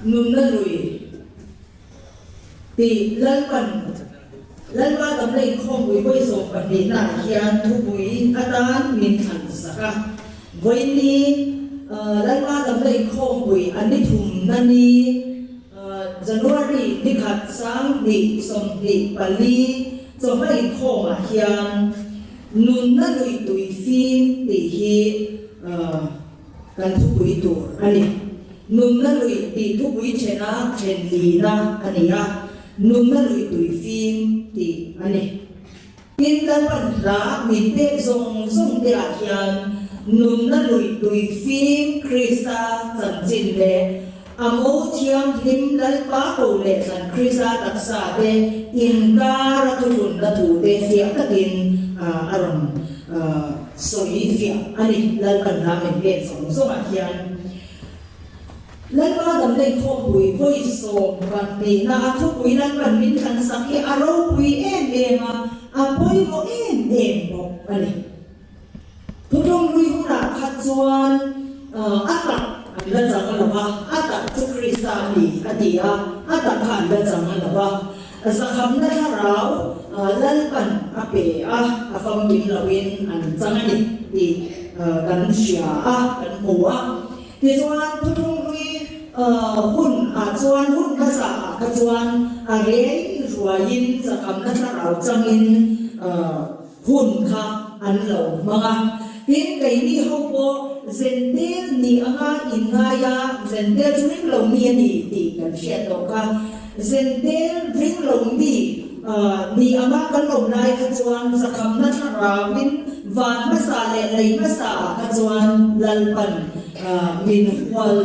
Nunna lui tih Lalpan Lalpa damna inkhawmpui vawi sawmpahnihnaah hian thupui atan min thlan sak a. Vawiini Lalpa damna inkhawmpui a ni thumna ni January ni khat 2024 chawhma inkhawmah hian Nunna lui tui fim tih hi Kan thupui tur a ni. Nunna lui tih thupui thena then lina a ni a, nunna lui tui fim tih a ni. Tin, Lalpan hla min pek zawng zawng te ah hian nunna lui tui fim Krista chanchin leh a ngo thianghlim Lalpa ko leh thlan Krista taksa te inkar a thuthunna thu te fiah takin a rawn Sawi fiah a ni, Lalpan hla min pek zawng zawngah hian Lalpa damlei khawmpui vawi 12 na a thupui Lalpan min thlan sak hi a ropui em em a, a pawimawh em em bawk a ni. Thuthlung hlui hunah kha chuan a tak an la chang lo va, a tak chu Krista a ni a ti a, a tak kha an la chang lo va. Zakhamna thlarau Lalpan a pe a, a famkim loin an chang a ni tih kan hria a, kan hmu a. Tichuan, thuthlung hlui hun ah chuan, hun hmasa ah kha chuan a rei ruaiin zakhamna thlarau changin hun kha an lo hmang a. Tin, keini ho pawh Zentel ni anga inngai a, Zentel chu ring lo mi a ni tih kan hriat tawh kha. Zentel ring lo mi ni anga kan awm lai kha chuan zakhamna thlarauin van hmasa leh lei hmasa ah kha chuan Lalpan min hual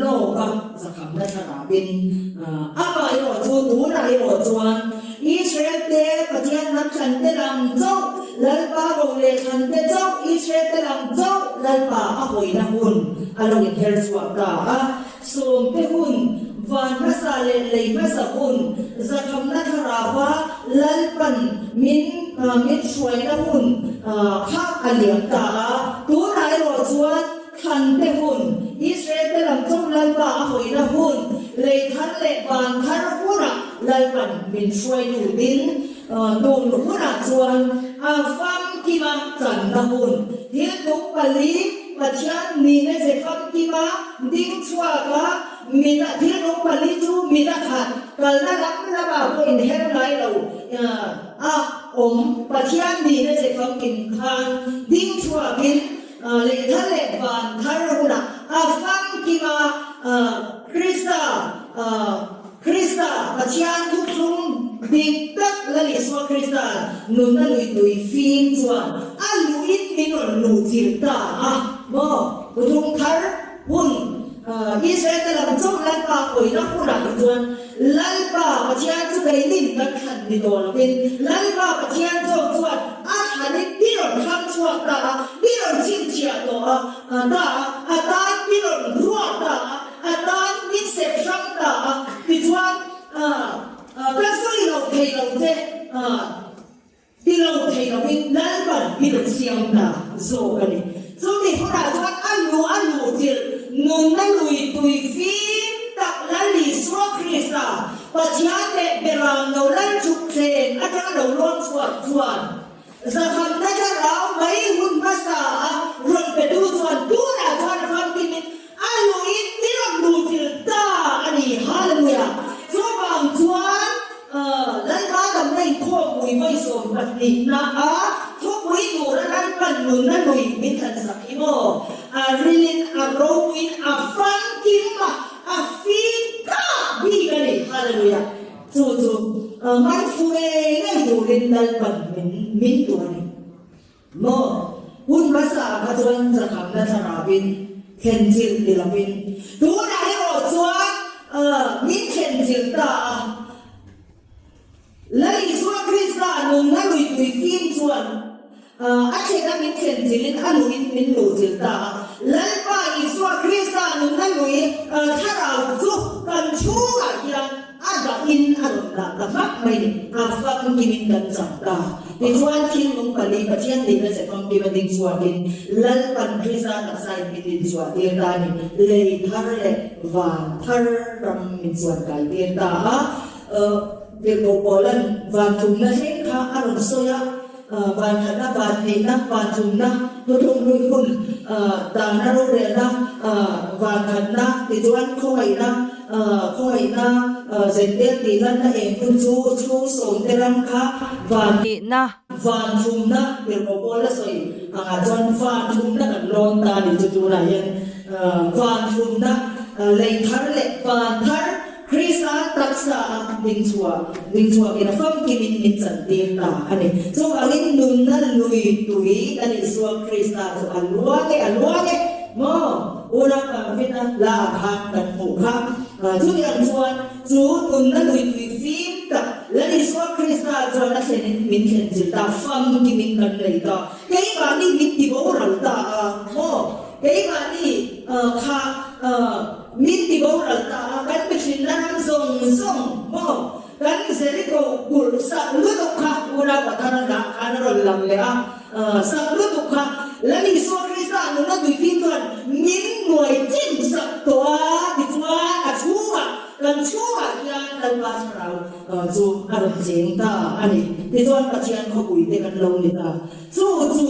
lawk a, zakhamna thlarauin amah erawh chu tunah erawh chuan Israel te Pathian hnam thlan te lam chauh, Lalpa ro leh thlan te chauh, Israel te lam chauh Lalpa a hawina hun a lo inher chhuak ta a. Sawmte hun, van hmasa leh lei hmasa hun, zakhamna thlarauva Lalpan min min hruaina hun kha a liam ta a. Tunah erawh chuan Thlante hun, Israel te lam chauh Lalpa a hawina hun, lei thar leh van thar hunah Lalpan min hruai lutin tun hunah chuan a famkima channa hun, thil tum pali Pathian nihna ze famkima ding chhuaka mit a thil tum pali chu mit a khat kalna lam lamah pawh inher ngai lo a awm Pathian nihna ze famkim khan ding chhuakin Lei thar leh van thar hunah a famkima Krista, Krista, Pathian thuthlung dik tak Lal Isua Krista nunna lui tui fim chuan a luhin min rawn luh chilh ta a maw? Thuthlung thar hun Israel te lam chauh Lalpa awihna hunah hi chuan Lalpa Pathian chu keinin kan thlan ni tawh lovin Lalpa Pathian zawk chuan a thlanin mi rawn thlang chhuak ta a, mi rawn chhinchhiah tawh a, ta a, a tan mi rawn ruat ta a, a tan min sep hrang ta a, tichuan ka sawi lo thei lo che. Ti lo thei lovin Lalpan mi rawn siam ta zawk a ni. Chumi hunah chuan a lu a luh chilh nunna lui tui fim tak Lal Isua Krista, Pathian leh Beram lo lal chuk thleng atanga lo lawn chhuak chuan zakhamna thlarau mai hun hmasa a rawn petu chuan tunah chuan a famkimin a luin mi rawn luh chilh ta a ni. Hallelujah! Chuvang chuan Lalpa damna inkhawm mui vawi 12 na a thupui tura Lalpan nunna lui min thlan sak hi maw? A rilin, a ropuiin, a famkim a, a fim kah bik a ni. Hallelujah! Chu chu man fu ngei ngei turin Lalpan min min tu a ni. Maw? Hun hmasa ah kha chuan zakhamna thlarauin thlen chilh ni lovin tunah erawh chuan min thlen chilh ta a. Lal Isua Krista nunna luipui fim chuan a thlen a min thlen chilhin a luhin min luh chilh ta a. Lalpa Isua Krista nunna lui thlarau chu. kan chhungah hian a dahin a rawn dah ta hmak mai ni. A famkimin kan chang ta. Tichuan thilnung pali Pathian nihna che famkim a ding chhuakin Lalpan Krista taksain min din chhuah tir ta a ni. Lei thar leh van thar ram min chuan kai tir ta a. Tirhkoh Paula'n van thumna thleng kha a rawn sawi a. Vankhatna, vanneihna, vanchumna, thuthlung hlui hun, dahna rorelna, vankhatna, tichuan khawngaihna, khawngaihna, zentel tih lanna eng hun chu chhung sawmte ram kha vanneihna, vanchumna tirhkoh pawl a sawi angah chuan vanchumna kan lawn ta a ni chu tunah hian vanchumna, lei thar leh van thar, Krista taksa a ding chhuah, ding chhuakin a famkimin min chantir ta a ni. Chuvangin nunna lui tui kan Isua Krista chu a luang e, a luang e maw? Unau Pangfina hla ah khan kan hmuh kha. Chumi ang chuan chu nunna lui tui fim tak Lal Isua Krista chuan a thlenin min thlen chilh ta, famkimin kan nei ta. Keimahni min ti boral ta a maw? Keimahni kha Min ti boral ta a, kan mihrinna ram zawng zawng maw kan Jericho kulh sak lutuk kha unau Pathana dah khan a rawn lang leh a, sak lutuk kha Lal Isua Krista nuna tuifim chuan min nuai chim sak tawh a, tichuan a chhungah, kan chhungah hian Lalpa Thlarau chu a rawn cheng ta a ni. Tichuan Pathian khawpui te kan lo ni ta. Chu chu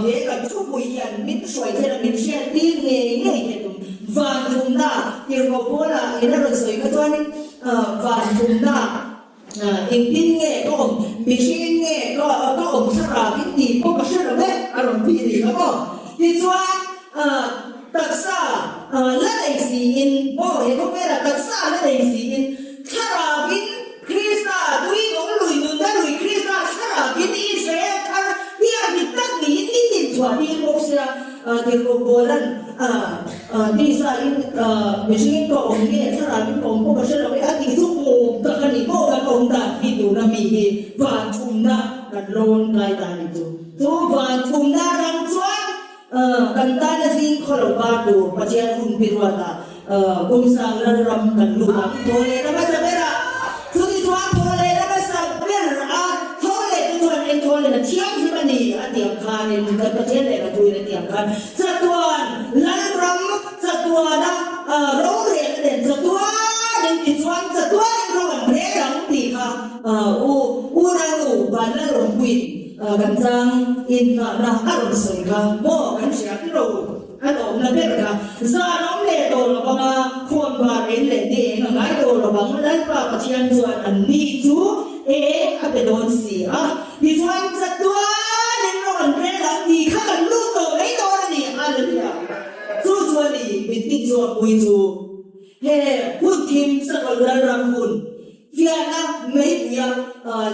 he kan thupui hian min hruai thlen a, min hriat tir ngei ngei hi a tum. Van thumna tirhkoh Paula in a rawn sawi kha chuanin van thumna engtin nge ka awm, mihring nge ka awm thlarau in tih pawh ka hre lo e a rawn ti ni kha maw. Tichuan taksa la nei siin maw he khawvelah taksa la nei siin thlarau in Krista tuikum lui nunna lui Krista thlarauin Israel thar biak dik tak niin min din chhuah tir bawk sia, tirhkoh Paula'n tisa in mihringin ka awm nge thlarauin ka awm pawh ka hre lo e a tih chu awm tak a ni maw kan awm dan hi tuna mi hi van thumna kan lawn kai ta ni chu. Chu van thumna ram chuan Kan tana zing khaw lo var tur Pathian hun pi ruatah kum sang lalram kan lut ang. Thaw leh na hmasa ber a, chuti chuan thaw leh na hmasa ber a, thaw leh te chuan eng thaw leh na thianghlim a ni a ti ang khanin kan Pathian leh ka thuin a ti ang khan chatuan lalram chatuana rorelna nen chatuanin tichuan chatuanin ro an rel ang tih kha u unau van lalrawmpuiin Kan chang inngahna a rawn sawi kha maw kan hria ang lo, a lawmna ber kha zan awm leh tawh lo vang a, khawn var eng leh ni eng a ngai tawh lo vang, Lalpa Pathian chuan an ni chu eng a pe dawn si a, tichuan chatuanin rawng an rel ang tih kha kan lut tawh mai dawn a ni, Hallelujah! Chu chu a ni, mittin chuan pui chu he hun thim sakawlh lalram hun Fiahna meipuia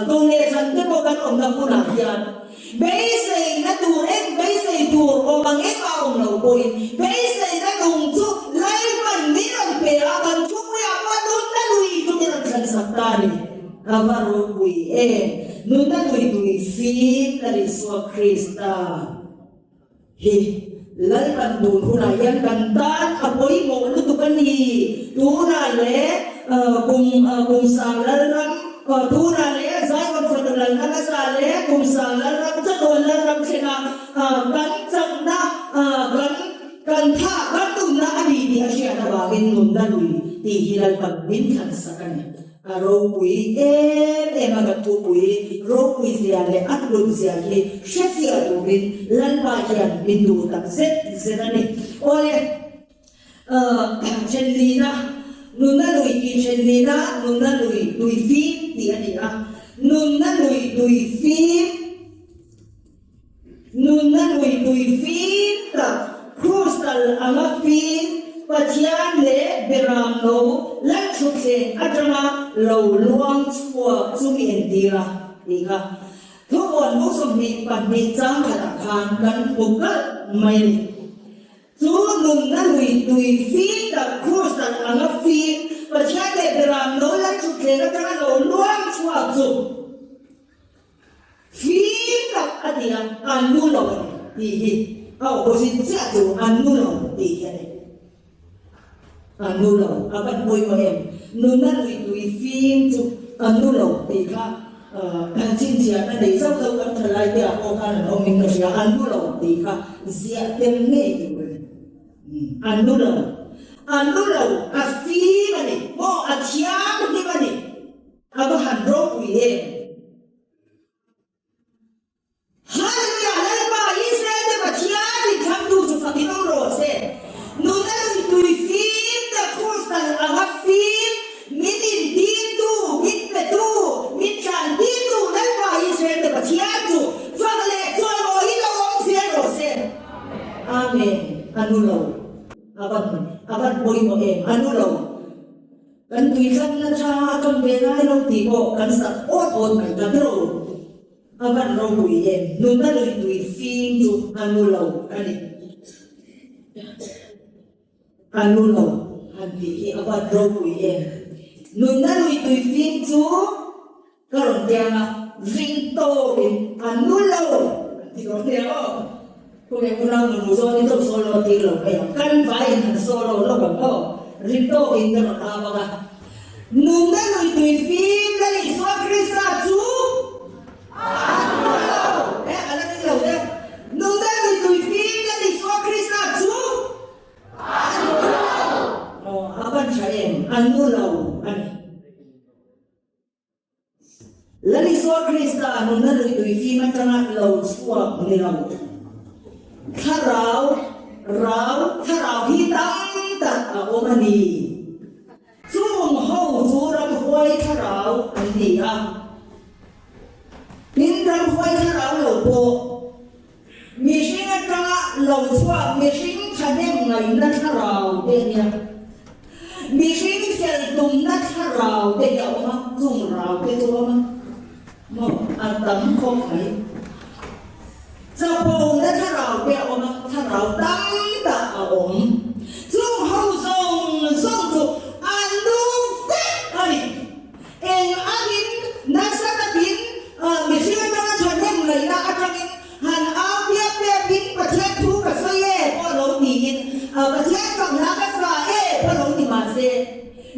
tung leh thlan te pawh kan awmna hunah hian beiseina tur eng beisei tur awm ang eng a awm lo pawhin beiseina lung chu Lalpan min rawn pe a, kan thupuiah pawh nunna lui chu min rawn thlansak ta a ni. A va ropui em! Nunna lui tui fim Lal Isua Krista. Hi Lalpan tun hunah hian kan tan a pawimawh lutuk a ni. Tunah leh kum kum sang Lalram, tunah leh Zion fanu Lalna hmasa leh kum sang Lalram chatuan Lalram thlenga kan chakna, kan kan tha, kan nunna a ni tih a hriat avangin nunna lui tih hi Lalpan min thlansak a ni. A ropui em em a kan thupui ropui zia leh a hlut zia hi hrefiah turin Lalpa hian min duh tak zet zet a ni. Awle, thenlina, nunna lui tih thenlina, nunna lui tui fim tih a ni a, nunna lui tui fim, Nunna lui tui fim tak, crystal anga fim, Pathian leh Beram no Lalthutthleng atanga lo luang chhuak chu mi entir a tih kha Thupuan bu 22 chang khatah khan kan hmu kalh mai a ni. Chu nunna lui tui fim tak, crystal anga fim, Pathian leh Beram no Lalthutthleng atanga lo luang chhuak chu, Fim tak a ti a, an nu lo a ni tih hi a opposite chiah chu an nu lo tih hi a ni. A nu lo, a van pawimawh em? Nunna lui tui fim chu a nu lo tih kha chhinchhiahna nei zauh zauh kan thalai te ah pawh khan an awm in ka hria, a nu lo tih kha ziah tel ngei tur a ni. A nu lo, a nu lo, a fim a ni, maw a thianghlim a ni, a va han ropui em? Hallelujah! Lalpa, Israel-te Pathian inthlamtu chu fakin awm rawh se. Nuna lui tui fim te Krustal anga fim min intirtu, min petu, min tlantirtu Lalpa, Israel-te Pathian chu fak leh chawimawiin lo awm zel rawh se. Amen. A nu lo. A van, a van pawimawh em? A nu lo. Kan tuithlamna tha a kam ve ngai lo tih pawh kan sak awt awt mai ta ber u. A van ropui em, nunna lui tui fim chu a nu lo a ni. A nu lo han tih hi a van ropui em. Nunna lui tui fim chu ka rawn tiang a, ring tawkin a nu lo an ti dawn nia aw. Khawnge unau nunu zawn hi chauh solo a tir lo mai ang, kan vaiin han solo lawk ang aw, ring tawkin ka rawn au ang a. Nunna lui tui fim Lal Isua Krista chu a nu lo, eh a la ring lo deuh, nunna lui tui fim Lal Isua Krista chu a nu lo, aw a van tha em, a nu lo a ni. Lal Isua Krista nunna lui tui fim atanga lo chhuak ni lo. Thlarau, rau, thlarau hi tam tak a awm a ni. Chung ho chu ramhuai thlarau an ni a. Tin, ramhuai thlarau lo pawh mihring atanga lo chhuak mihring thahnem ngaihna thlarau te a nia. Mihring fel tumna thlarau te hi a awm a, chung rau te chu a awm a, maw a tam khawp mai. Chapona thlarau te a awm a, thlarau tam tak a awm. Chung ho zawng zawng chu an nung vek a ni. Eng angin nasa takin mihring atanga thahnem ngaihna atangin han au piap piapin Pathian thu ka sawi e pawh lo tiin Pathian fak hla ka sa e pawh lo ti mahse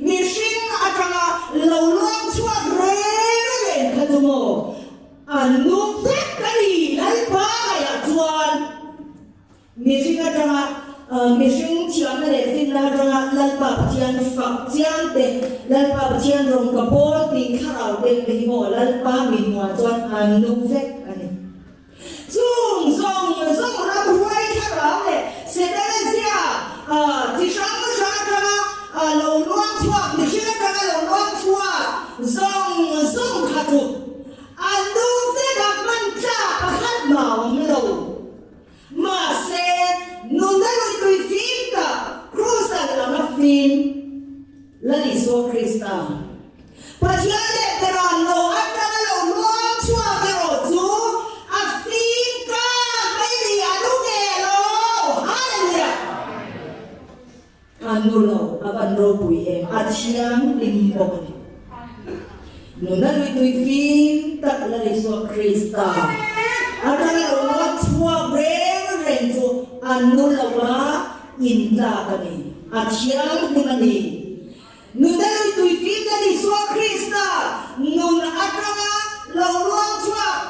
mihring atanga lo luang chhuak reng reng kha chu maw an nung vek a ni Lalpa ngaiah chuan. Mihring atanga mihring thiamna leh finna atanga Lalpa Pathian fak chiang te, Lalpa Pathian rawng ka pawl tih thlarau deuh te hi maw Lalpa mihmuah chuan an nung vek a ni. Chung zawng zawng ramhuai thlarau leh Setana zia chi hrang hrang atanga lo luang chhuak, mihring atanga lo luang chhuak zawng zawng kha chu an nung vek a, hman tlak pakhat mah a awm lo. Mahse, nunna lui tui fim tak, Krus-a lam a fim, Lal Isua Krista, Pathian leh Beran lo atanga lo luang chhuak erawh chu a fim kak mai ni, a nu ve lo! Hallelujah! A nu lo, a van ropui em, a thianghlim bawk a ni. Nuna lui tui fim tak Lal Isua Krista atanga lo luak chhuak reng reng chu a nu lo a intlak a ni, a thianghlim a ni. Nuna lui tui fim Lal Isua Krista nun atanga lo luang chhuak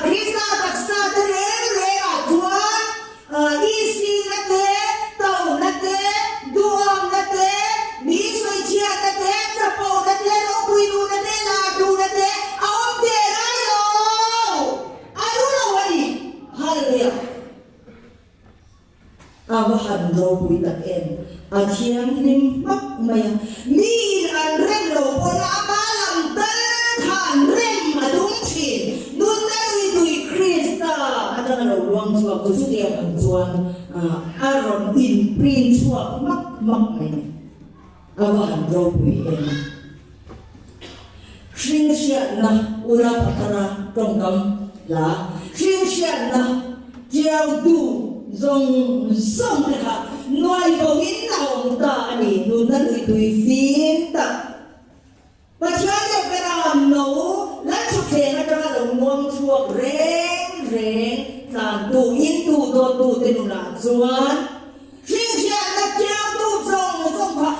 Krista taksa te reng reng ah chuan Isina te, Tona te, Duhawmna te, mi sawichhiatna te, Chapona te, Ropuinuna te, Lartuna te a awm ve ngai lo. A lu lo a ni. Hallelujah! A va han ropui tak em! A thianghlim hmak mai a. Miin an rem lo pawn ama lam tal kha an rem a tum thin. Nunna lui tui Krista atanga lo luang chhuak chu chutiang ang chuan a rawn inprint chhuak hmak hmak mai ni. A va han ropui em! Hringhriatna ula pathara tawngkam hla hringhriatna tiau duh zawng zawng te kha nuai bawkin a awm ta a ni. Nunna lui tui fim tak Pathian leh Beram no Lalchhawkthleng atanga lo nuang chhuak reng reng tlantu intu dawttu te nunah chuan hringhriatna tiau duh zawng zawng kha.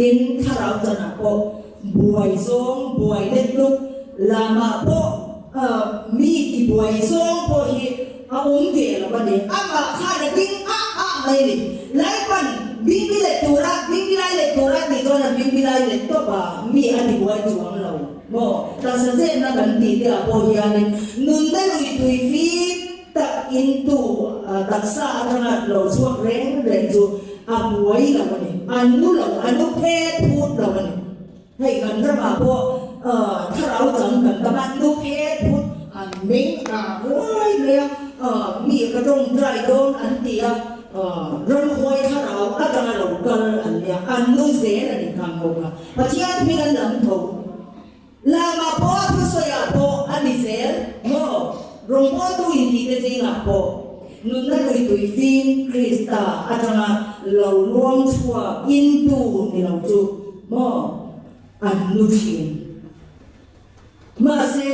Tin, thlarau chanah pawh buai zawng, buai let luk lamah pawh mi ti buai zawng pawh hi a awm ve lo a ni. Amah khan a ding ah ah mai a ni. Laipan bingbi let tura, bingbi lai let tura tih chuan a bingbi lai let tawp a, mi a ti buai chuang lo maw? Taksa chetna kan tih te ah pawh hianin nunna lui tui fim tak in tu taksa atanga lo chhuak reng reng chu a buai lo a ni, a nu lo, a nu phet phut lo a ni. Hei kan ramah pawh thlarau chang kan tam a, nu phet phut an meng ah ruai mai a, mi ka tawngtai dawn an ti a, ramhuai thlarau atanga lo kal an nia, an nu zel a ni khang ho kha. Pathian hming an lam tho. Lamah pawh a thusawiah pawh a ni zel maw? Rawngbawltu intihte zingah pawh nunna lui tui fim Krista atanga lo luang chhuak intu ni lo chu maw an nu thin. Mahse.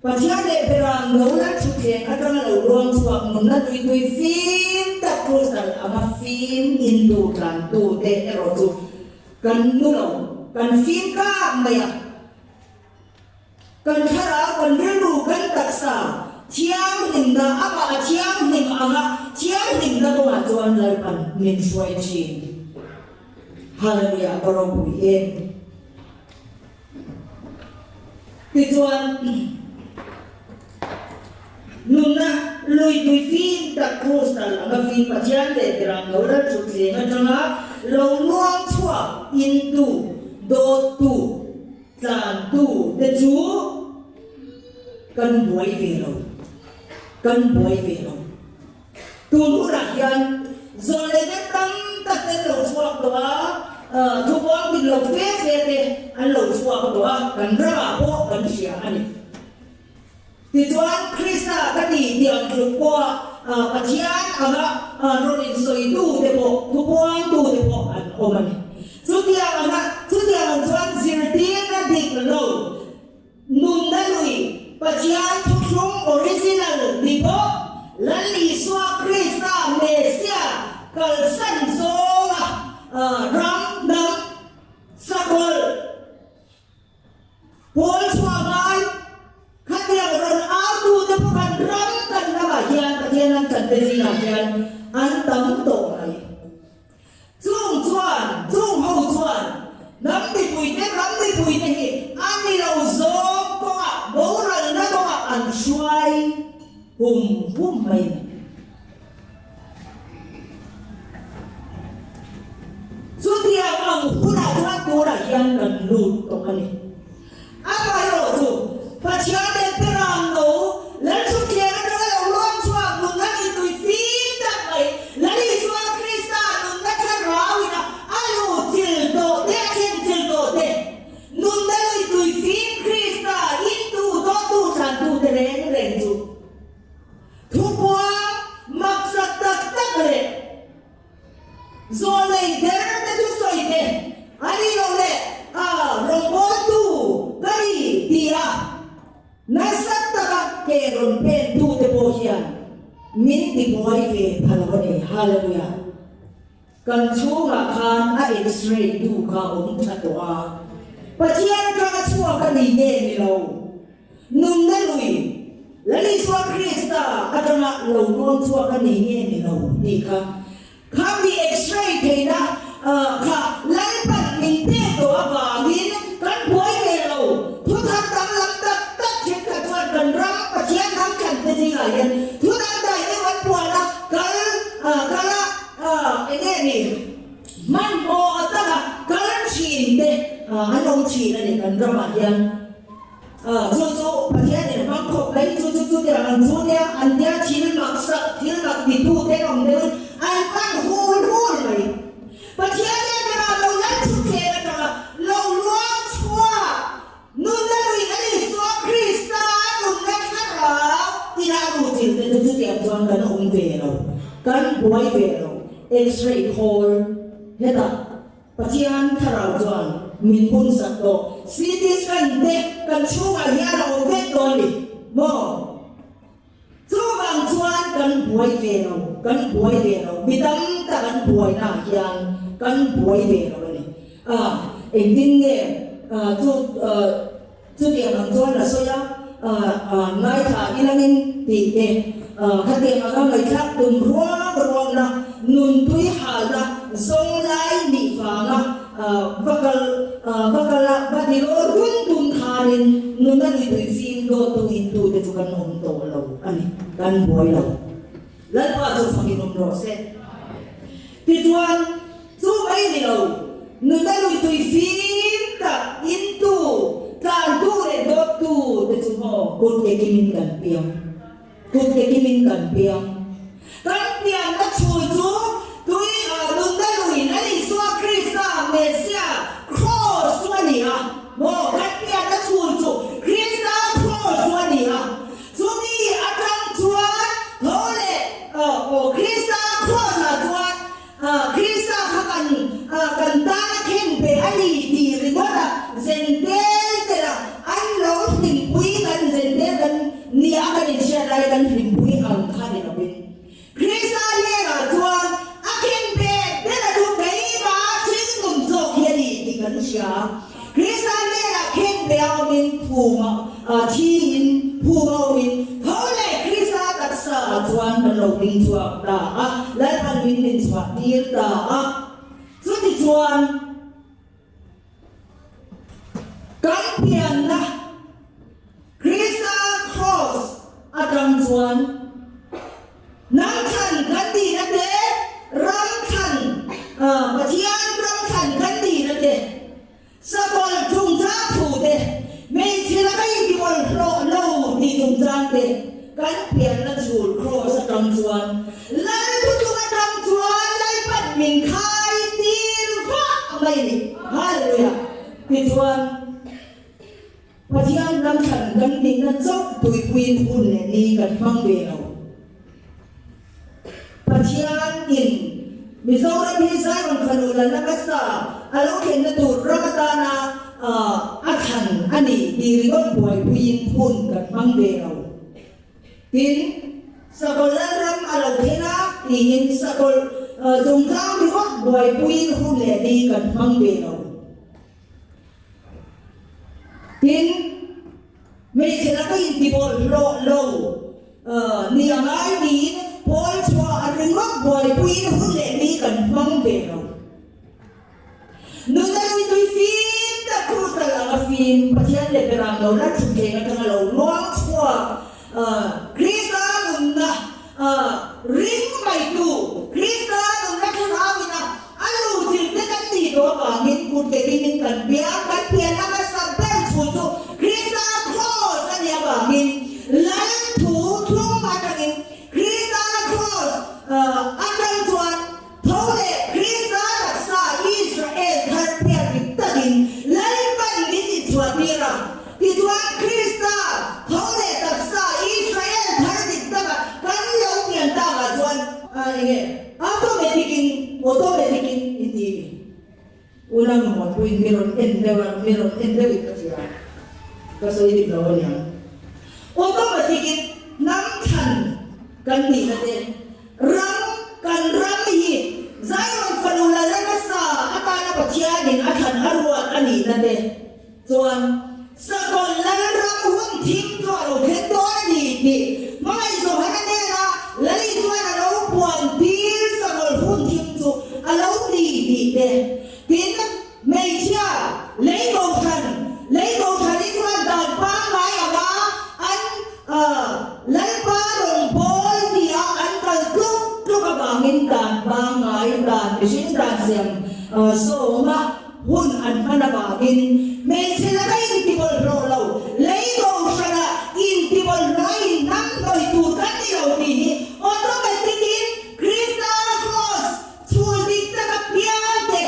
Pathian leh Beram lo la thutthleng atanga lo luang chhuak nunna tui tui fim tak crystal anga fim intu tlantu te erawh chu kan nu lo, kan fim kak mai a. Kan thlarau, kan rilru, kan taksa thianghlimna, amah a thianghlim anga thianghlimna kawngah chuan Lalpan min hruai thin. Hallelujah, ka ropui em. Tichuan, nunna lui tui fim tak crystal anga fim Pathian leh Beram lo la thutthleng atanga lo luang chhuak intu, dawttu, tlantu te chu kan buai ve lo, kan buai ve lo. Tun hunah hian zawn leh deuh tam tak te an lo chhuak tawh a, thupuang dik lo fe fe te an lo chhuak tawh a, kan ramah pawh kan hria a ni. Tichuan, Krista ka ti tih ang tluk pawha Pathian anga rawn insawitu te pawh, thupuangtu te pawh an awm a ni. Chutiang anga, chutiang ang chuan zirtirna dik lo, Nunna lui, Pathian thuthlung original ni bawk, Lal Isua Krista Messiah kalsan zawnga ram hnam sakawlh pawl chhuah ngai khatiang rawn autute pawh kan ram kan ramah hian Pathian an chante zingah hian an tam tawh mai. Chung chuan, chung ho chuan hnam mipuite, ram mipuite hi a ni lo zawng kawngah, boralna kawngah an hruai hum hum mai a ni. Chutiang ang hunah chuan tunah hian kan lut tawh a ni. Amaherawh chu, Pathian leh Beram no, Lalthutthleng atanga lo luang chhuak nunna ni tui fim tak mai, Lal Isua Krista nunna thlarau ina a lu thil tawh te, a thlen thil tawh te, nunna lui tui fim Krista intu dawttu thlantu te reng reng chu thupuang maksak tak tak leh Zawlei der te chu sawi teh, a ni lo le, a rawngbawltu ka ni ti a, nasa taka ke rawn pen tu te pawh hian min ti buai ve pha lo a ni. Hallelujah! Kan chhungah khan a x-ray tu kha awm tha tawh a, Pathian atanga chhuak a ni nge ni lo? Nunna lui, Lal Isua Krista atanga lo luang chhuak a ni nge ni lo tih kha kha mi x-ray theihna kha Lalpan min pek tawh avangin kan buai ve lo. Thuthar danglam tak tak thenkhat chuan kan ram Pathian ram thlan te zingah hian thu dangdai deuh an puan a, kal kal a eng nge ni hmanhmawh taka kal thin te an awm thin a ni kan ramah hian. Chu chu Pathian in hmang khawp mai, chu chu chutiang an chu nia, an tia thil mak sak, thil mak titu te awm deuhin an pan hul hul mai. Pathian hian mira lo lal thutthleng atanga lo luang chhuak nunna lui a Isua Krista nunna thlarau ina a nu thil te chu chutiang chuan kan awm ve lo, kan buai ve lo. X-ray khawl hetah. Pathian thlarau chuan min bun sak tawh. CT scan te kan chhungah hian a awm vek dawn ni maw? Chuvang chuan kan buai ve lo, kan buai ve lo, mi tam tak an buainaah hian kan buai ve lo a ni. A, engtin nge chu chutiang ang chuan a sawi a, ngaithla ilangin tih te, khatiang anga ngaihthlak tum ruang ruangna, nuntui halna zawng lai nih vanga va kal va kal a, va ti lawr dun dun khanin nuna lui tui fim dawttu intute chu kan awm tawh lo a ni, kan buai lo. Lalpa chu fakin awm rawh se. Tichuan, chu mai ni lo, nuna lui tui fim tak intu, tlantu leh dawttu te chu maw kut ke kimin kan piang. Kut ke kimin kan piang. Kan pianna chhul chu tui ah nunna luiin a Isua Krista, Messiah, Kraws chu a ni a. Maw, kan pianna chhul chu Krista Kraws chu a ni a. Chumi atang chuan tho leh aw Krista Kraws-ah chuan Krista kha kan kan tana khen pe a ni tih ringawt a zentel tela an lo hlimpui kan zentel kan nia kan inhriat lai kan hlimpui ang kha ni lovin Krista hnenah chuan a khen pe bera chu keimah thilnun zawk hi a ni tih kan hria. Krista hnenah khen pe a awmin phuma thiin phum a awmin tho leh Krista taksa ah chuan kan lo ding chhuak ta a, Lalpan min din chhuah tir ta a. Chutichuan kan pianna Krista Kraws atang chuan hnam thlan kan nihna te, ram thlan, Pathian ram thlan kan nihna te, sakawlh chungchang thu te, hmeichhe laka intibual hlawh lo tih chungchang te kan pianna chhul Kraws atang chuan Lal thutlung atang chuan Lalpan min khai tir vah mai a ni. Hallelujah! Tichuan. Pathian ram thlan kan nihna chauh tuipuiin hun leh ni kan hmang ve lo. Pathian in Mizoram hi Zion fanu lalna hmasa a lo thlenna tur ram atana a thlan a ni tih ringawt buaipuiin hun kan hmang ve lo. Tin, Sakawlh Lalram a lo thleng a tiin Sakawlh chungchang ringawt buaipuiin hun leh ni kan hmang ve lo. Tin, hmeichhe laka intibawlh hlawh lo ni a ngai niin pawl chhuah a ringawt buaipuiin hun leh ni kan hmang ve lo. Nuna lui tui fim tak krusal anga fim Pathian leh Beram lo la thutthleng atanga lo luang chhuak Krista nunna Ring maitu Krista nunna thlarauin a a luhchilh te kan tih tawh avangin kut ke dingin kan piang kan pian a hmasa ber chu chu Krista Kraws a nih avangin Lal thu thlum atangin Krista Kraws atang chuan tho leh Krista taksa Israel thar pian dik takin Lalpan min inchhuah tir a. Tichuan, Krista tho leh taksa Israel thar dik takah kan lo pian takah chuan eng nge automatic-in, automatic-in in ti mi? Unau Mamawhpuiin mi rawn en deuh a, mi rawn en deuhin ka hria, ka sawi dik lo aniang. Automatic-in hnam thlan kan nihna te, ram, kan ram hi Zion fanu lal hmasa atana Pathianin a thlan a ruat a nihna te, Chuan, Sakawlh Lalram hun thim chu a lo thleng dawn a ni tih hmangaih Johana hnena Lali chuan a lo puan tir Sakawlh hun thim chu a lo ni tih te, tin, hmeichhia lei kohhran, lei kohhran hi chuan dan pangngai anga an Lalpa rawngbâwl tia an kal tluk tluk avangin dan pangngai, dan mihring dan siam sawma Hun an hman avangin hmeichhe laka intibawlhhlawh lo, lei kohhrana intibawlhhlawh a inhnam hnawih tur kan ni lo tih hi automatic-in Krista Kraws chhul dik taka piangte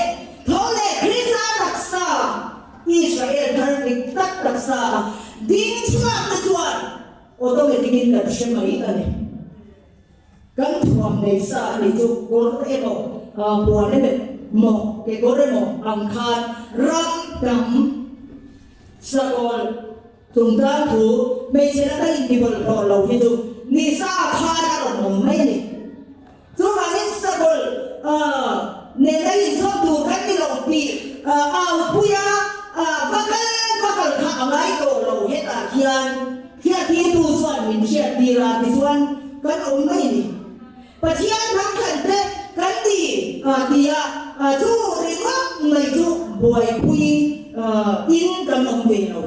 tho leh Krista taksa, Israel thar dik tak taksa a ding chhuak te chuan automatic-in kan hre mai a ni. Kan thuam nei sa a nih chu kawr emaw puan emaw kekawr emaw ang khan ram dang sakawl chungchang thu hmeichhe laka intibawlhhlawh lo hi chu ni sa khan a rawn awm mai a ni. Chuvangin sakawl nena inchawm tur kan ni lo tih. au pui a, va kal va kal kha a ngai tawh lo hetah hian hriattirtu chuan min hriattir a tichuan kan awm mai a ni. Pathian hnam thlan te kan ni tia chu ringawt mai chu buaipui in kan awm ve lo.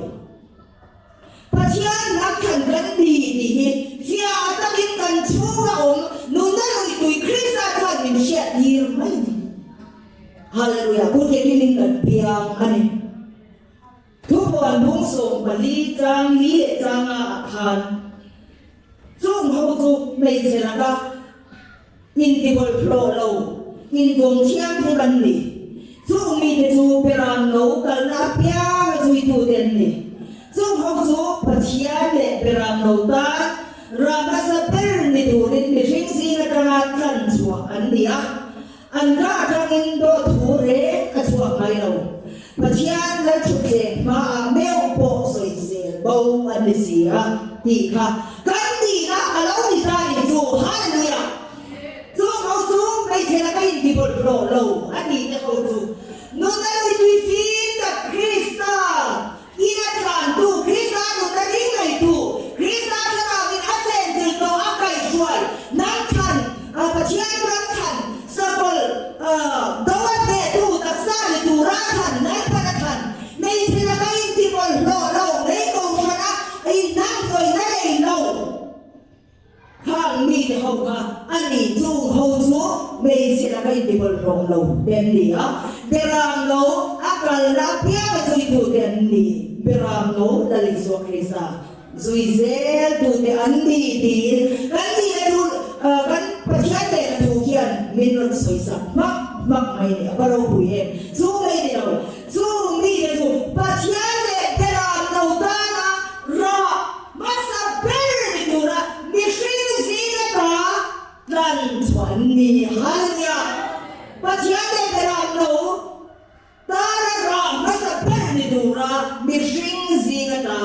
Pathian hnam thlan kan ni tih hi fiah takin kan chhunga awm nunna luitui Krista chuan min hriattir mai a ni. Hallelujah! Pu Kekimin kan piang a ni. Thupuan bung 14 chang li leh changa ah khan chung ho chu hmeichhe laka intibawlhhlawh lo, invawng thianghlim an ni. Chung mite chu Beram no kalna apianga zuitute an ni. Chung ho chu Pathian leh Beram no tan ram hmasa ber ni turin mihring zing atanga tlan chhuah an ni a. An ka atangin dawt thu reng a chhuak ngai lo. Pathian Lalthutthleng hmaah meuh pawh sawisel bo an ni si a tih kha kan nihna a lo ni ta nih chu. Hallelujah! Chung ho chu hmeichhe laka intibawlhhlawh lo a nih te ho chu nunna luitui fim tak Krista Ina tlantu, Krista nunna ding ngeitu, Krista thlarauin a chenchilh tawh a kaihhruai, nang thlan, Pathian ram thlan, sakawlh do a hnehtu taksa ni tura thlan, Lalpan a thlan, hmeichhe laka intibawlhhlawh lo, lei kohhrana inhnamhnawihna nei lo. Khang mite ho kha a ni chung ho chu hmeichhe laka intibawlhhlawh lo te an ni a, Beram lo a kalna apianga zuitu te an ni, Beram lo Lal Isua Krista zui zel tu te an ni tiin kan nihna chu kan Pathian lehkha thu hian min rawn sawi sak hmak hmak mai ni, a va ropui em! Chu mai ni lo, chung mite chu Pathian leh Beram lo tana rah Hmasa ber ni tura mihring zinga ta tlan chhuah an ni. Hallelujah! Pathian leh Beram lo tana rah hmasa ber ni tura mihring zinga ta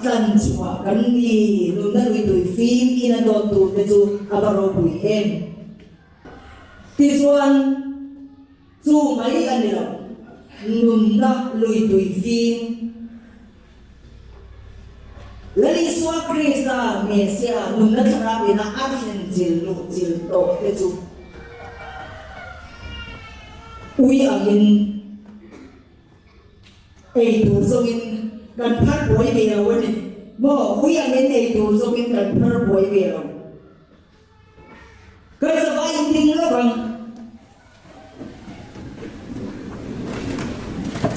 tlan chhuah kan ni. Nunna luitui fim ina dawt tur te chu a va ropui em! Tichuan, chu mai a ni lo, nunna luitui fim. Lal Isua Krista, Mesia, nunna thlarau ina a thlen chil luh chil tawh te chu ui angin ei tur zawngin kan phar buai ve lo a ni maw? Ui angin ei tur zawngin kan phar buai ve lo. Kan zavai in ding lawk ang.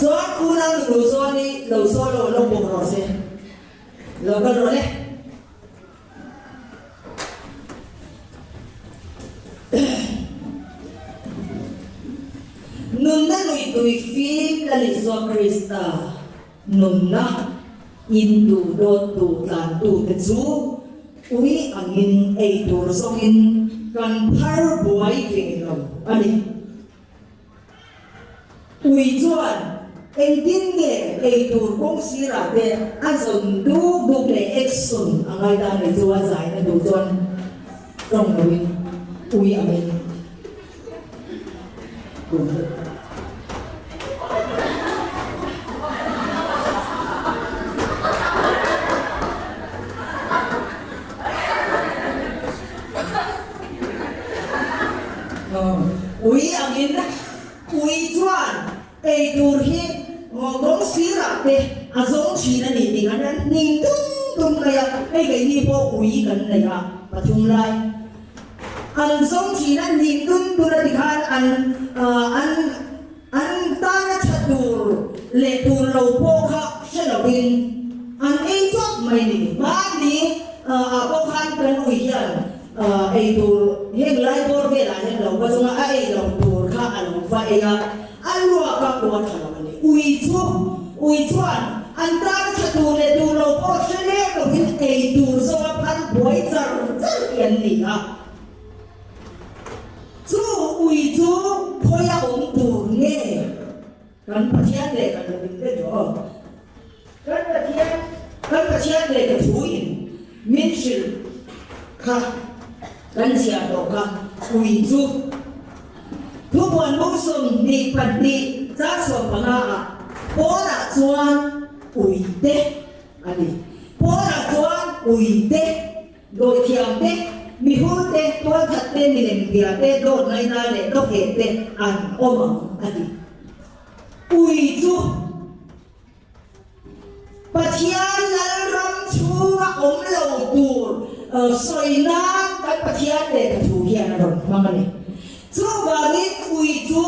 Chuan unau nu chuan i lo sawi lo lo bawk rawh se. Lo kal rawh le. Nunna lui tui fim Lal Isua Krista nunna in tu dawt tu tlan tu te chu Ui angin ei tur zawngin kan phar buai ve lo a ni. Ui chuan engtin nge ei tur kawng sirah te a zawn duk duk leh action a ngai ta ni chu a zaina duh chuan tawng loin ui angin kum deuh. Ui angin ui chuan ei tur hi kawng sirah te a zawng thin a ni tih an han hnim dum dum mai a, hei keini pawh ui kan nei a pathum lai. An zawng thin a, nim dun dun a ti khan an an an tana tha tur leh tur lo pawh kha hre lovin an ei chawp mai ni. Hmanni ah pawh khan kan ui hian ei tur heng lai bawr velah hian lo va zawng a, a ei lo tur kha a lo va ei a, a luak a pawh a tha lo a ni. Ui chu ui chuan an tana tha tur leh tur lo pawh hre leh lovin ei tur zawnga phal buai char char hi an ni a. Chu ui chu khawi a awm tur nge kan Pathian leh kan lo ding daih tawh aw. Kan Pathian kan Pathian leh ka thu in min hrilh kha kan chhiar tawh kha ui chu Thupuan bung 22. Chang 15 ah pawnah chuan ui te a ni. Pawnah chuan ui te, dawithiam te, mihur te, tualthat te, milem bia te, dawt ngaina leh dawheh te an awm ang a ti. Ui chu. Pathian Lalram chhunga awm lo tur sawi nan kan Pathian lehkha thu hian a rawn hmang a ni. Chuvangin ui chu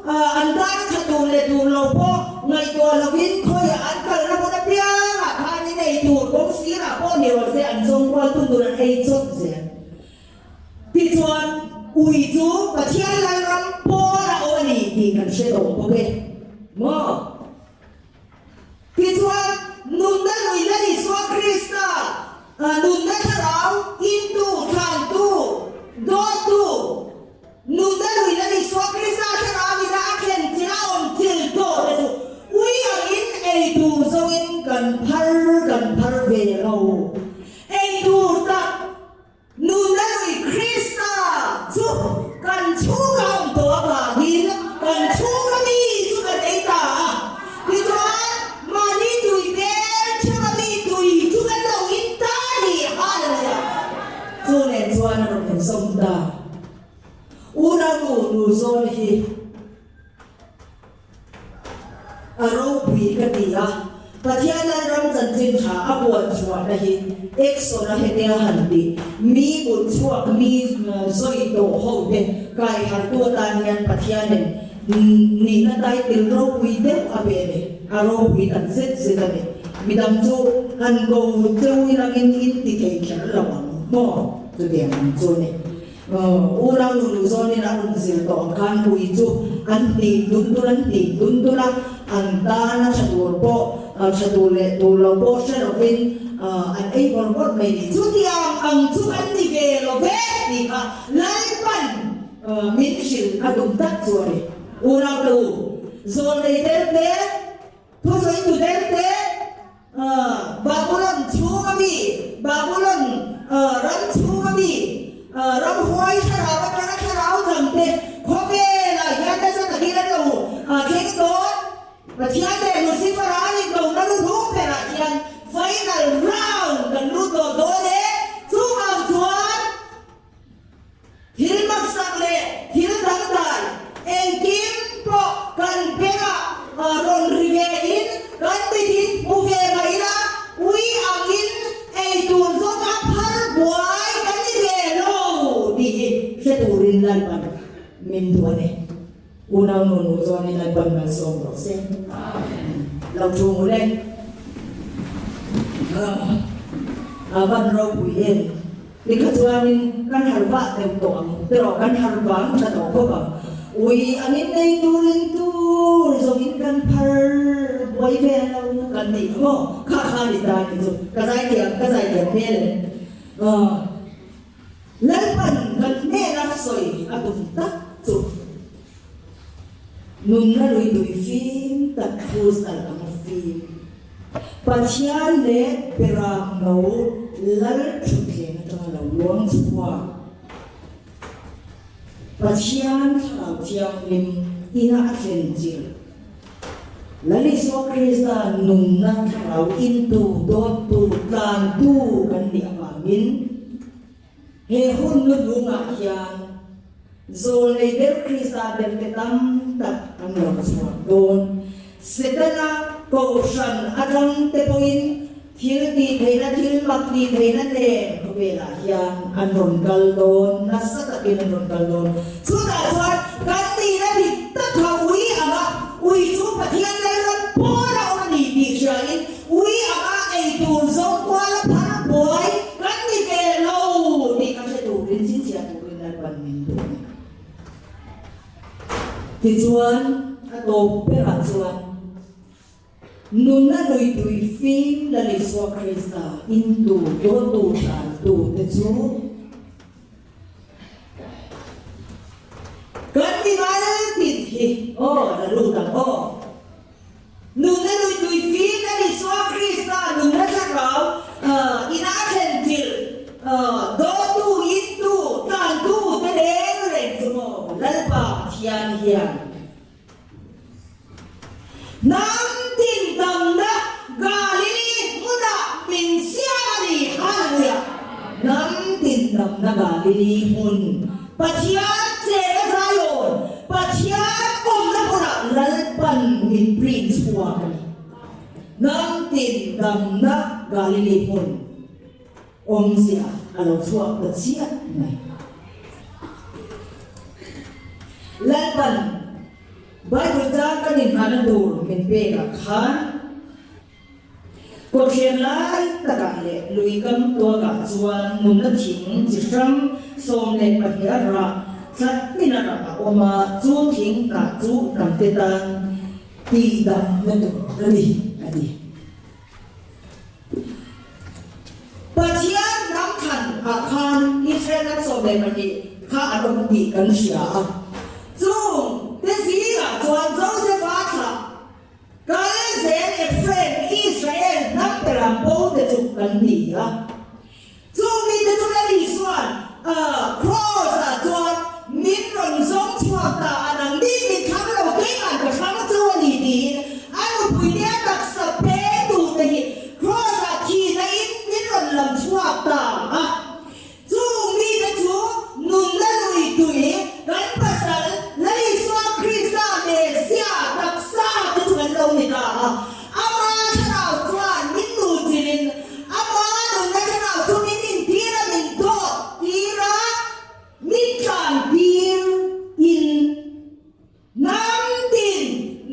an tan tha tur leh tur lo pawh ngaihtuah lovin khawiah an kalna hmun apiangah khan in ei tur kawng sirah pawh ni rawh se an zawng kual tun tur an ei chawt zel. Tichuan ui chu Pathian Lalram pawn a awm a ni tih kan hre tawh bawk e maw? Tichuan, nunna luihna Isua Krista, nunna thlarau intu, thlantu, dawttu, nunna luihna Isua Krista thlarau ina a thlen thil a awm thil tawh te chu ui angin ei tur zawngin kan phar kan phar ve lo. Ei tur tak Nunna lui Krista chu kan chhunga awm tawh avangin kan chhunga mi chu kan ei ta a. Tichuan, mahni tui bel theuha mi tui chu kan lo in ta a ni. Hallelujah! Chu nen chuan a rawn insawm ta. Unau nu nu zawn hi. A ropui ka ti a, Pathian Lalram chanchin tha a buan chhuahna hi Exon a hetia han ti, mi mut chhuak mi zawi tawh ho te kai hartu atan hian Pathianin nihna title ropui deuh a pe a ni, a ropui tak zet zet a ni. Midang chu han ko cheu ilangin in ti thei kher lo ang maw? Chutiang ang chu a ni. Unau nu nu zawnin a rawn zir tawh ang khan ui chu an hnih dun dun an hnih dun dun a, an tan a tha tur pawh tha tur leh tur lo pawh hre lovin an ei bawrh bawrh mai ni. Chutiang ang chu kan ni ve lo ve tih kha Lalpan min hrilh a tum tak chu a ni. Unau te u, zawn nei der te, thusawi tu der te, Babulon chhunga mi, Babulon ram chhunga mi, ramhuai thlarau atanga thlarau changte khawvelah hian nasa takin an lo thleng dawn. Pathian leh Lucifer-a an indona lu hnung berah hian final round kan lut tawh dawn e. Chuvang chuan Thil maksak leh thil dangdai engkim pawh kan bengah rawn ri ve in kan mitin hmu ve mai ila, ui angin ei tur zawk a phar buai kan ni ve lo tih hi hre turin Lalpan min duh a ni. Unau nu nu chuanin Lalpan malsawm rawh se. Lo thu mu le. A van ropui em. Tikha chuanin kan har vah deuh tawh ang erawh kan har vang tha tawh khawp ang. Ui angin nei turin tur zawngin kan phar buai ve lo kan tih kha maw? Kha kha ni ta ni chu ka zaithiam ka zaithiam hmel em? Lalpan kan hnena sawi a tum tak chu nunna lui tui fim tak crystal ang fim Pathian leh Beram no Lal thutthleng atanga lo luang chhuak Pathian Thlarau Thianghlim ina a thlen chilh Lal Isua Krista nunna thlarau intu, dawttu, tlantu kan nih avangin he hun luhlungah hian zawlnei ber Krista berte tam tak an lo chhuak dawn. Setana kohhran atang te pawhin thil tih theihna, thil mak tih theihna nen khawvelah hian an rawn kal dawn, nasa takin an rawn kal dawn. Chutah chuan kan nihna dik tak kha ui anga ui chu Pathian Lalram pawn a awm a ni tih hriain ui anga ei tur zawng kuala phar buai kan ni ve lo tih kha hre turin chhinchhiah turin Lalpan min duh a ni. Tichuan a tawp berah chuan Nunna lui tui fim Lal Isua Krista intu dawttu hrantu te chu kan mi mal tit hi aw la lut ang aw. Nunna lui tui fim Lal Isua Krista nunna thlarau ina a thlen thil dawttu intu tlantu te reng reng chu maw Lalpa Pathian hian. tin damna Galili hmun, Pathian chena Zion, Pathian awmna hmunah Lalpan min print chhuak a ni. Hnam tin damna Galili hmun awmzia a lo chhuak ta chiah mai. Lalpan Bible chang kan inhahna tur min pekah khan, Kawtthler lai takah leh lui kam tuakah chuan nunna thing chi hrang 12 a rah tlat tin a rah a awm a, chu thing hnah chu hnamte tan tihdamna tur a ni, a ti. Pathian hnam thlan ah khan Israel ram 12 kha an awm tih kan hria a, chung te zingah chuan Joseph-a thlah Kal zel Ephraim, Israel hnam ber ang bo te chu kan ni a. Chu mite chu Lal Isua'n Kraws-ah chuan min rawn zawng chhuak ta a, nang ni min thlang lo keima'n ka thlang chu a ni tiin a nupuite a taksa pe tute hi Kraws-ah thihna in min rawn lam chhuak ta a. Chung mite chu nunna lui tui kan pasal Lal Isua Krista Messia taksa te chu kan lo ni ta a. Ama thlarau chuan min luhchilhin ama nunna thlarau chu min intir a, min dawt tir a, min tlan tir in. Hnam tin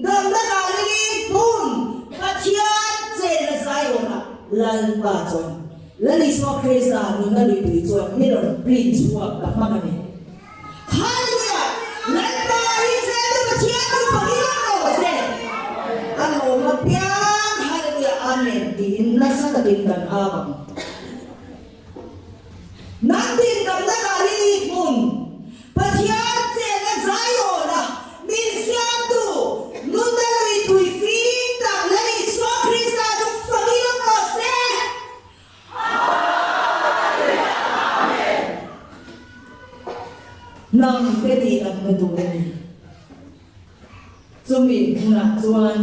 damna Galili hmun Pathian chenna Zion-ah Lalpa chuan Lal Isua Krista nunna luipui chuan mi rawn print chhuak ta hmak a ni. Hallelujah! Lalpa Israel-te Pathian chu fakin awm rawh se! A lawm apiang Hallelujah Amen tiin nasa takin kan ap ang. Nang tin damna Galili hmun Pathian chenna Zion-a min siamtu nunna lui tui fim tak Lal Isua Krista chu fakin awm rawh se! Amen! Nang te tih damna tur a ni. Chumi hmunah chuan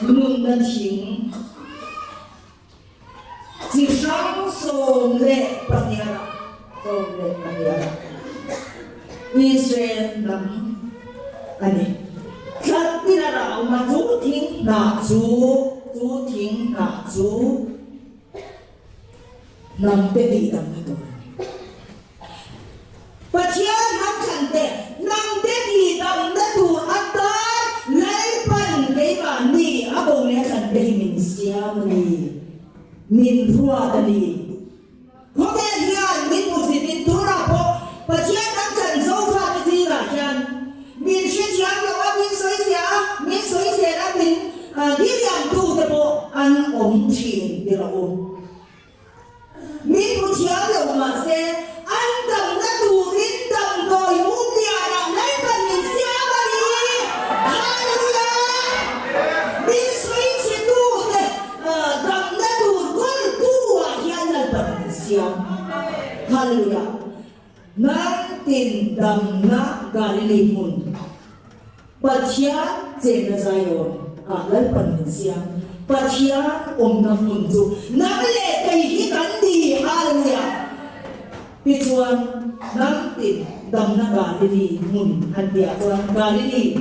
nunna thing. Chi hrang 12 a rah, 12 a rah. Israel hnam a ni. Thla tin a rah awm a, chu thing hnah chu, chu thing hnah chu hnamte tihdamna tur a ni. Pathian hnam thlan te, hnamte tihdamna tur atan Lalpan keimahni a bo leh a thlan te hi min siam a ni, min ruat a ni. Khawvel hian min hmuhsit in tunah pawh Pathian hnam thlan Zofate zingah hian min hrethiam lo a, min sawifiah a, min sawisel a, min diriamtu te pawh an awm thin ti rawh u. Min hmu thiam lo mahse, an damna turin damdawi mum lianah Lalpan min siam a ni. Hallelujah! Min sawi chhetute damna tur kawltu ah hian Lalpan min siam. Hallelujah! Nang tin damna Galilee hmun. Pathian chenna Zion ah Lalpan min siam. Pathian awmna hmun chu nang leh kei hi kan ni. Hallelujah! Tichuan, nang tin damna Galilee hmun han tihah chuan Galilee,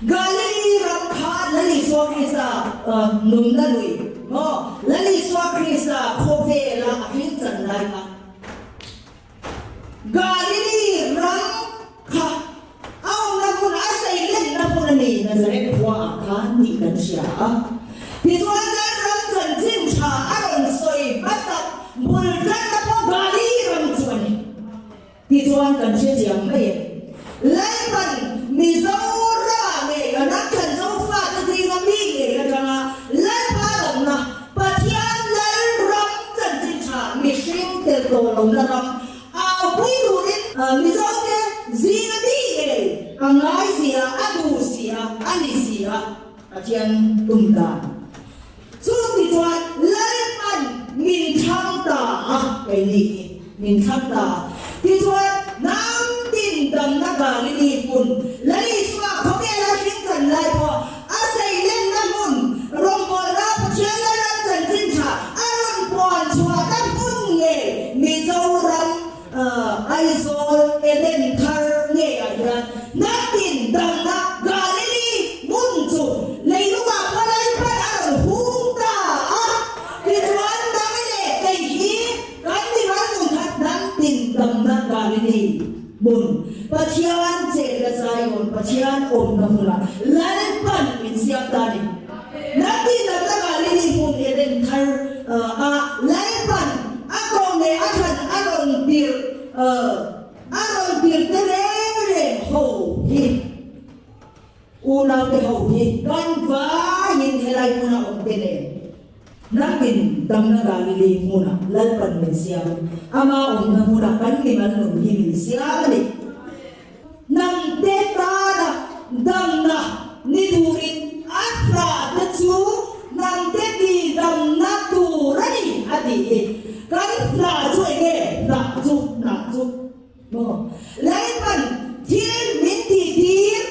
Galilee ram kha Lal Isua Krista nunna lui maw? Lal Isua Krista khawvela a hring chan lai kha. Galili ram kha a awmna hmun, a seilenna hmun a ni, Nazareth khuaah khan tih kan hria a. Tichuan Lalram chanchin tha a rawn sawi hmasak bul tanna pawh Galili ram chu a ni. Tichuan kan hre chiang mai em? Lalpan Mizoramah ngei a ram thlan Zofate zinga mi ngei atanga Lalpa lamna Pathian Lalram chanchin tha mihring tel tawh lohna ram aupui turin Mizote zinga mi ngei a ngai si a, a duh si a, a ni si a, Pathian tum dan. Chu tichuan Lalpan min thlang ta a, keini hi min thlang ta a. Tichuan hnam tin damna Galili hmun, Lal Isua khawvela hring chan lai pawh a seilenna hmun, rawngbawlna Pathian Lalram chanchin tha a rawn puan chhuahna hmun ngei Mizo. Galili hmun, Pathian chenna Zion, Pathian awmna hmunah Lalpan min siam ta a ni. Nangni damna Galili hmun Eden thar ah Lalpan a kawng leh a thlan a rawn tirh a rawn tirh te reng reng ho hi. Unaute ho hi kan vaiin helai hmuna awm te nen nakin damna Galili hmunah Lalpan min siam, ama awmna hmunah kan mimal nun hi min siam a ni. Nangte tana damna ni turin a hrahte chu nangte ti damna tur a ni a tih hi. Kan hrah chu enge? Hrah chu, hnah chu. Maw? Lalpan thil min tih tir,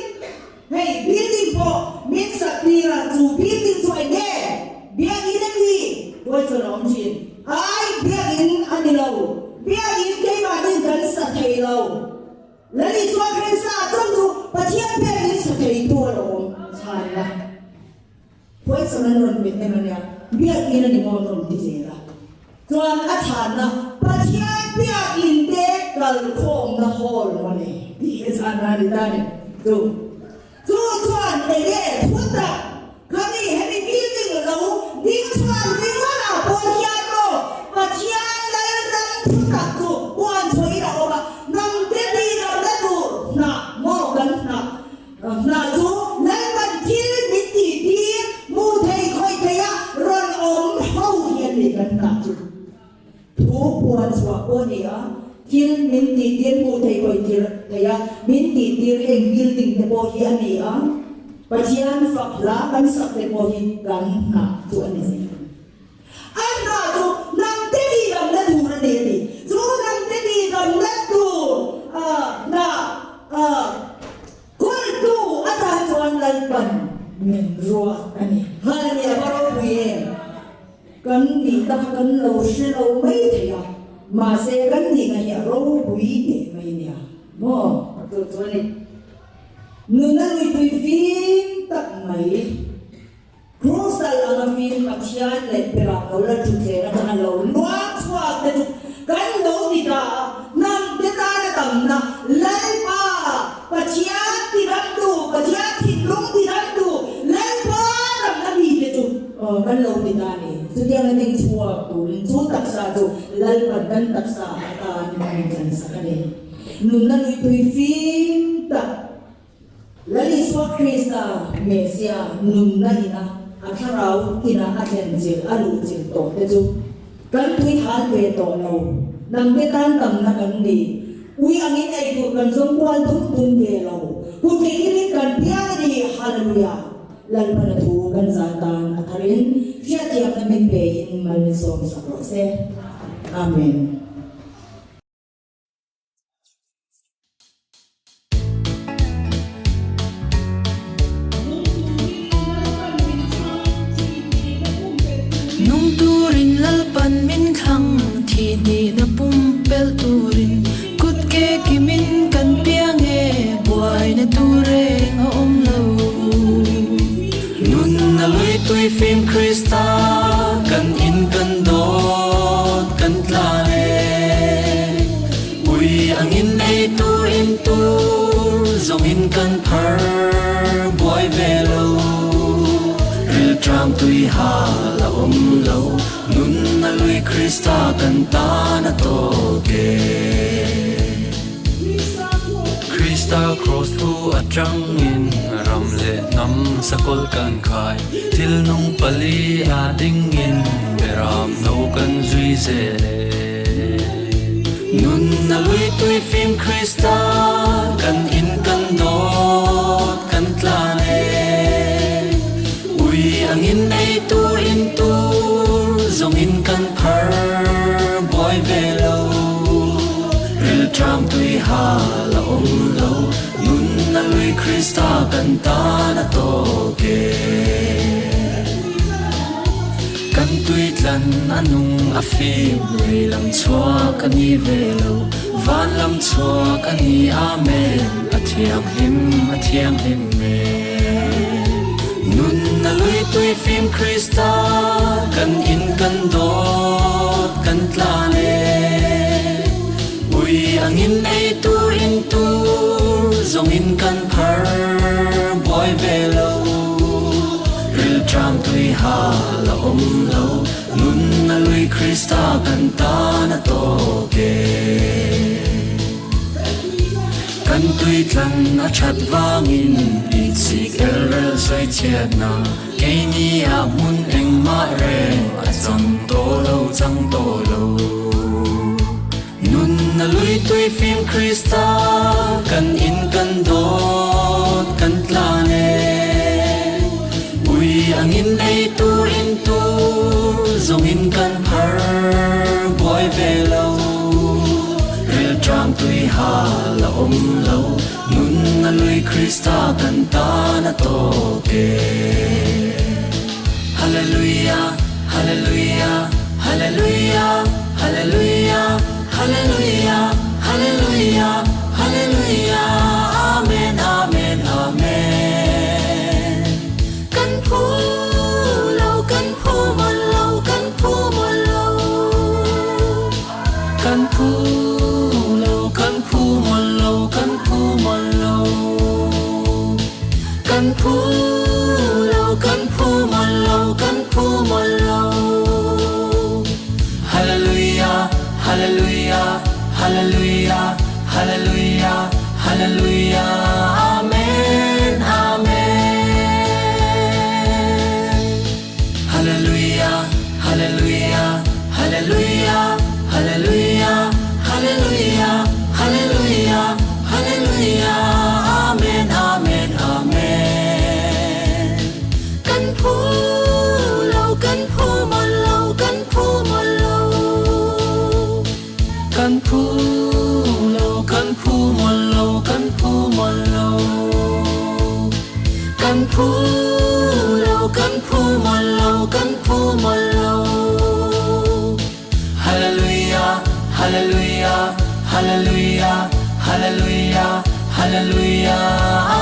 hei building pawh min sak tir a, chu building chu eng nge? Biakinn a ni? Huai chuan a awm thin. Ai, biakinn a ni lo. Biakinn keimahnin kan sa thei lo. Lal Isua Krista chauh chu Pathian biakinn sa theitu a lo awm chhanna. Huaisam an rawn pe em ania, Biakinn a ni maw an rawn ti zel a. Chuan a chhanna, Pathian biakinn te kalkhawmna hall maw le tih hi chhanna a ni ta a ni. Chu chu chuan enge thu tak khami hemi building lo ding chhuak ringawt ah pawh hian maw Pathian Lalram thu tak chu puan chhuahin a awm a, nangte tihramna tur hnah maw kan hnah Hnah chu Lalpan thil min tih tir hmu thei khawih thei a rawn awm ho hi an ni kan hnah chu. Thu puan chhuah pawh a ni a, thil min tih tir hmu thei khawih thir thei a min tih tir heng building te pawh hi a ni a, Pathian fak hla kan sak te pawh hi kan hnah chu a ni zel. A hnah chu nangte tihdamna tur a ni a ti. Chu nangte tihdamna tur hnah kultu atan chuan Lalpan min ruat a ni. Hallelujah va ropui em! Kan nih ta kha kan lo hre lo mai thei a, mahse kan nihna hi a ropui teh mai a nia maw? Chu chu a ni. Nuna luipui fim tak mai. Crystal anga fim Pathian leh Beram lo la thutthleng atanga lo luang chhuak te chu kan lo ti ta a, hnam te tana tamna Lalpa Pathian tidamtu, Pathian thinlung tidamtu Lalpa tamna mi te chu kan lo ti ta a ni. Chutianga ding chhuak turin chu taksa chu Lalpan kan taksa atan min chansak a ni. Nunna luipui fim tak. Lal Isua Krista, Mesia, nunna ina a thlarau ina a thlen chilh a luh chilh tawh te chu kan tui hal ve tawh lo. Nangte tan tamna kan ni. Ui angin ei tur kan zawng kual dum dum ve lo. Kut theihnghilhin kan piang a ni. Hallelujah! Lalpana thu kan zan tan a tharin hriatthiamna min pein mal min sawm sak rawh se. Amen. Nung turin Lalpan min thlang, thih hnihna pumpelh turin kut ke kimin kan piang e, buaina tur reng a awm lo. Nunna lui tui fim Krista kan in kan dawt kan tlan e. Ui angin ei tur in tur zawngin kan phar buai ve lo. Rilṭam tui hal a awm lo, nun a lui Krista kan tan a tawk e. Krista Kraws thu aṭangin ram leh hnam sakawlh kan khai, thil nung pali a dingin beram no kan zui zel e. Nunna lui tui fim Krista kan in kan dawt kan tlan e. Ui angin ei tur in tur zawngin kan phar buai ve lo. Rilṭam tui hal a awm lo, nunna lui Krista kan tan a tawk e. Kan tui tlan a nung a fim, lei lam chhuak a ni ve lo, van lam chhuak a ni, Amen, a thianghlim, a thianghlim e. Nunna lui tui fim Krista, kan in kan dawt kan tlan e. Ui angin. Krista kan tan a tawk e. Kan tui tlan a that vangin itsik elrel sawi chhiatna keini ah hmun engmah reng a chang tawh lo chang tawh lo. Nunna lui tui fim Krista kan in kan dawt kan tlan e. Ui angin ei tur in tur zawngin kan phar buai ve lo. Rilṭam tui hal a awm lo. Nunna lui Krista kan tan a tawk e. Hallelujah, Hallelujah, Hallelujah, Hallelujah, Hallelujah, Hallelujah, Hallelujah, Amen, Amen, Amen. Kan phu lo, kan phu mawlh lo, kan phu mawlh lo. Kan phu lo, kan phu mawlh lo, kan phu mawlh lo. Kan phu lo, kan phu mawlh lo, kan phu mawlh lo. Hallelujah, Hallelujah, Hallelujah, Hallelujah, Hallelujah, Amen, Amen. Hallelujah, Hallelujah, Hallelujah, Hallelujah, Hallelujah, Hallelujah, Hallelujah, Amen, Amen, Amen. Kan phu lo, kan phu mawlh lo, kan phu mawlh lo. Kan phu lo, kan phu mawlh lo, kan phu mawlh lo. Kan phu lo, kan phu mawlh lo, kan phu mawlh lo. Hallelujah, Hallelujah, Hallelujah, Hallelujah, Hallelujah.